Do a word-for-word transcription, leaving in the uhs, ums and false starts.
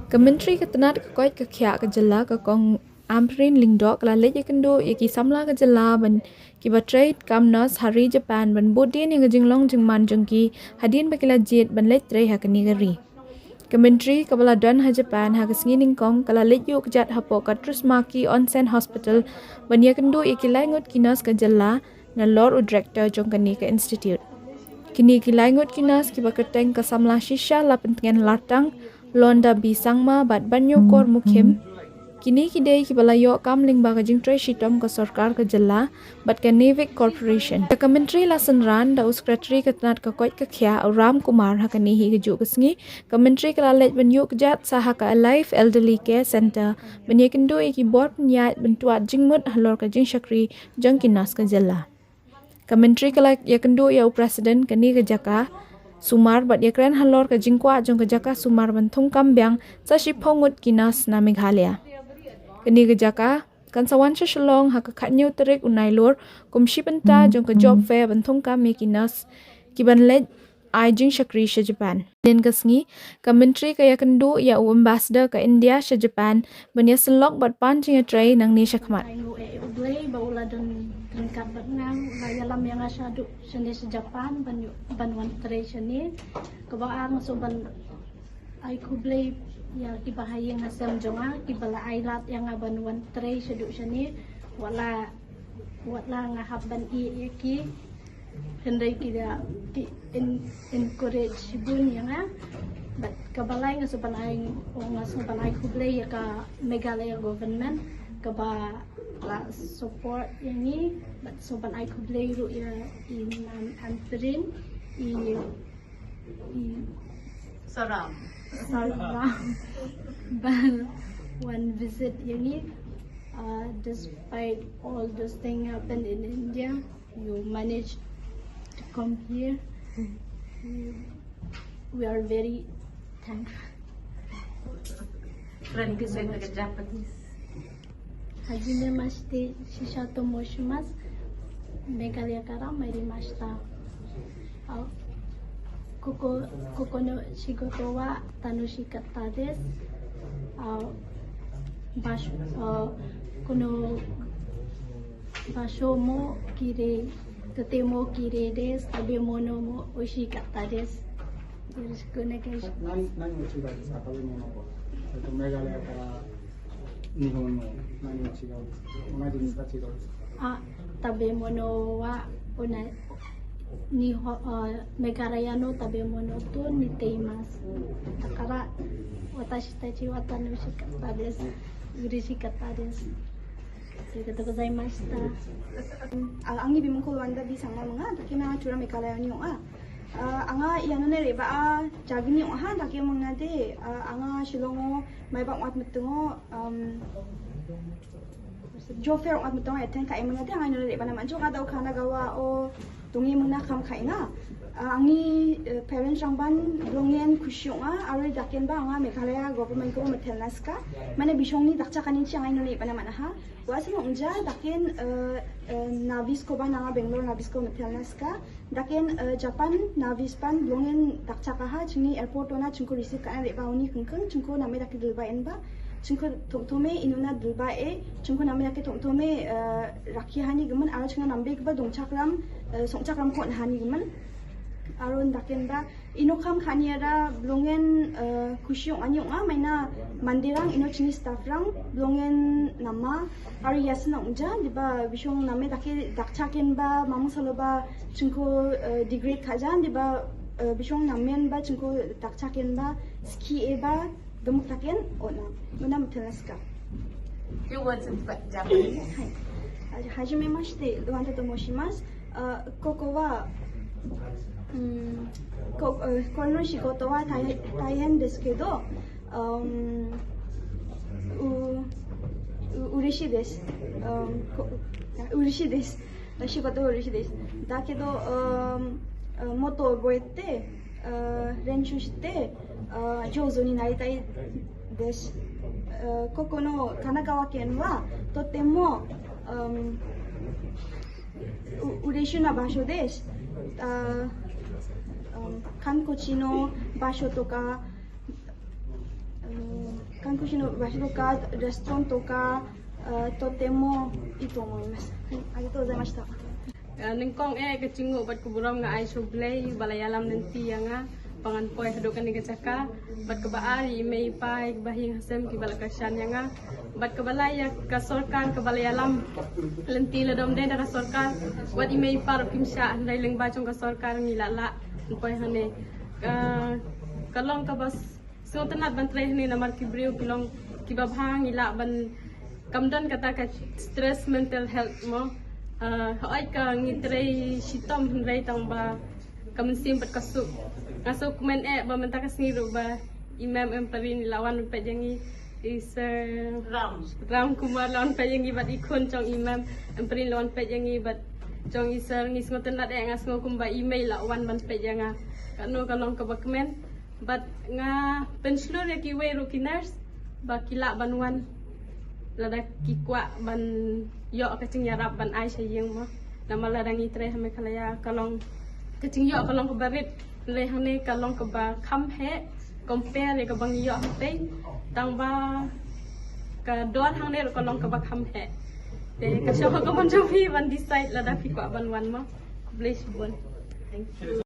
Ka Myntri ka tnat ka koit ka khiah ka jylla ka Kong Ampareen Lyngdoh ka la leit ïakynduh ïa ki samla ka jylla ban kiba trei kam nurse ha ri Japan ban bud dien ïa ka jinglong jingman jong ki hadien ba ki la jied ban leit trei ha kane ka ri. Ka Myntri kaba la don ha Japan ha ka sngi nyngkong ka la leit ïuh kjat hapoh ka Trusmaki Onsen Hospital ban ïakynduh ïa ki lai ngut ki nurse ka jylla nalor u director jong kane ka institute. Kine ki lai ngut ki nurse kiba kyrteng ka samla shisha la pyntngen lartang Londa B Sangma bad Banyokor Mukhim. Kine ki dei kiba la ïoh kam lyngba ka jingtrei shitom ka sorkar ka jylla bad ka NAVIC Corporation. Ka Myntri la synran da u Secretary ka tnat ka koit ka khiah u Ram Kumar ha kane hi kajuh ka sngi. Ka Myntri ka la leit ban ïuh kjat sa ha ka Alive Elderly Care Centre ban ïakynduh ïa ki bor pynïaid ban tuat jingmut halor ka jingshakri jong ki nurse ka jylla. Ka Myntri ka la ïakynduh ïa u President kane ka jaka sumar bad ïakren halor ka jingkwah jong ka jaka sumar ban thungkam biang sa shiphew ngut ki nurse na Meghalaya. Kane ka jaka kan sa wan sha Shillong ha ka khathynñiew tarik u Nailur kum shi bynta jong ka job fair ban thungkam ïa ki nurse kiban leit ai jingshakri sha Japan. Hadien ka sngi, ka Myntri ka ïakynduh ïa u Ambassador ka India sha Japan ban ïasyllok bad pan jingïatrei nangne shakhmat. Ai nguh ïa U Blei ba u la don ryngkat bad nga, u la ïalam ïa nga shaduh shane sha Japan ban ïoh, ban wan trei shane. Kaba ar nga sngewbha ban ai khublei ïa ki bahaïing hasem jong nga kiba la ai lad ïa nga ban wan trei shaduh shane. Wat la, wat la nga hap ban ïeh ïa ki, hynrei ki da, ki en-, encourage shibun ïa nga. Bad kaba lai nga sngewbha ban ai, nga sngewbha ban ai khublei ïa ka Meghalaya government kaba la support ïa ngi. Bad sngewbha ban ai khublei ruh ïa i Mam Ampareen, i, i Saram. Saram. Ba wan visit ïa ngi. Uh, despite all those things happen in India, you managed to come here. We are very thankful. Friend, can you say it in Japanese? Hajime mashite, Shisha to moshimasu. Meghalaya kara mairimashita. Ah, koko, koko no shigoto wa tanoshikatta desu. Ah, basho, ah, kono basho mo kirei, totemo kirei desu. Tabemono mo oishikatta desu. Yoroshiku onegaishimasu. 何、何が違うんですか、食べ物は。えっと、メガネから日本の何が違うんですか、同じですか、違うんですか。 Ah, tabemono wa ona, Nihon, ah, Meghalaya no tabemono to niteimasu. Dakara, watashi tachi wa tanoshikatta desu. Ureshikatta desu. Arigatou gozaimashita. Ah, angni bimung ko Luanda bi sangma manga, dake ma tura Meghalaya ni ah. Ah, anga ïa none reba a jagni ong ha, dake manga de, ah, anga Shillong o, Maibang wat meteng o, um, job fair wat meteng o, eten ka manga de, anga none reba na manjo ka dau Kanagawa o, tungi manga kam ka ina. Ah, angi, eh, parents rang ban, blongen kushung a, are daken ba anga Meghalaya government ko metel naska. Mane bishong ni dakcha kanin chi anga none reba na mana ha. Wa sino ungja, daken, eh, eh, Navisco ba nanga Bangalore Navisco metel naska. Daken, eh, Japan Navis pan blongen dakcha ka ha, chingni airport ona chingko receive ka na reba uni kengkeng, chingko name dake dilba en ba, chingko thongthome inuna dilba e, chingko name dake thongthome, eh, rakhi hani gemen, aro chinga nambe ba dongchakram, eh, songchakram ko hani gemen. Aro daken ba, ino kam khani ara blongen, eh, kushung ani nga maina mandirang ino chini staff rang blongen nama, aro yasna ungja, diba bishong name dake dakchaken ba, mamung salo ba, chingko, eh, degrade khajan, diba, eh, bishong namen ba, chingko dakchaken ba, ski e ba, gemuk taken, ona, ona metel naska. Few words in Japanese. Hai. Hajime mashite, Luanda to moshimasu. Ah, koko wa, mm, ko-, eh, kono shigoto wa tai-, taihen desu kedo, um, u-, u-, ureshii desu. Um, ko-, ureshii desu. Shigoto wa ureshii desu. Dakedo, um, eh, motto oboete, eh, renshu shite, eh, joujou ni naritai desu. Eh, koko no Kanagawa ken wa, totemo, um, u-, ureshii na basho desu. Eh, um, kankochi no basho to ka, Kan kushino bashino ka restaurant to ka, eh, to temo ito mo mes. Arigatou gozaimashita. Eh, nyngkong eh ka jingnguh bad ka burom nga ai sha U Blei ba la ïalam lynti ïa nga ba ngan poi haduh kane ka jaka, bad kaba ar ïa i mei i pa, ïa ki bahaïing hasem kiba la kyrshan ïa nga, bad kaba lai ïa ka sorkar kaba la ïalam lynti. Lada ym dei da ka sorkar, wat i mei i pa ruh kim shah, hynrei lyngba jong ka sorkar ngi la lah ban poi hangne. Ka, ka long kaba sngewtynnat ban trei hangne namar ki briew ki long kiba bha, ngi lah ban, kam don kata ka stress, mental health mo. Ah, hooid ka ngi trei shitom hynrei tang ba ka mynsiem pat ka suk. Nga sngewkmen eh ba mynta ka sngi ruh ba i Mem Ampareen i la wan peit ïa ngi, i Sir Ram, Ram Kumar la wan peit ïa ngi bad i khun jong i Mem Ampareen la wan peit ïa ngi bad jong i Sir. Ngi sngewtynnat eh, nga sngew kumba i mei la wan ban peit ïa nga. Kano ka long kaba kmen. Bad nga pynshlur ïa kiwei ruh ki nurse ba ki lah ban wan lada ki kwah ban ïoh ka jingïarap ban ai sha ïing mo. Namar lada ngi trei ha Meghalaya ka long ka jingïoh ka long kaba rit, hynrei hangne ka long kaba kham heh compare ïa kaba ngi ïoh hangtei. Tang ba ka dor hangne ruh ka long kaba kham heh. Te ka shong ha ka mon jong phi ban decide lada phi kwah ban wan mo. Khublei shibun. Thank you.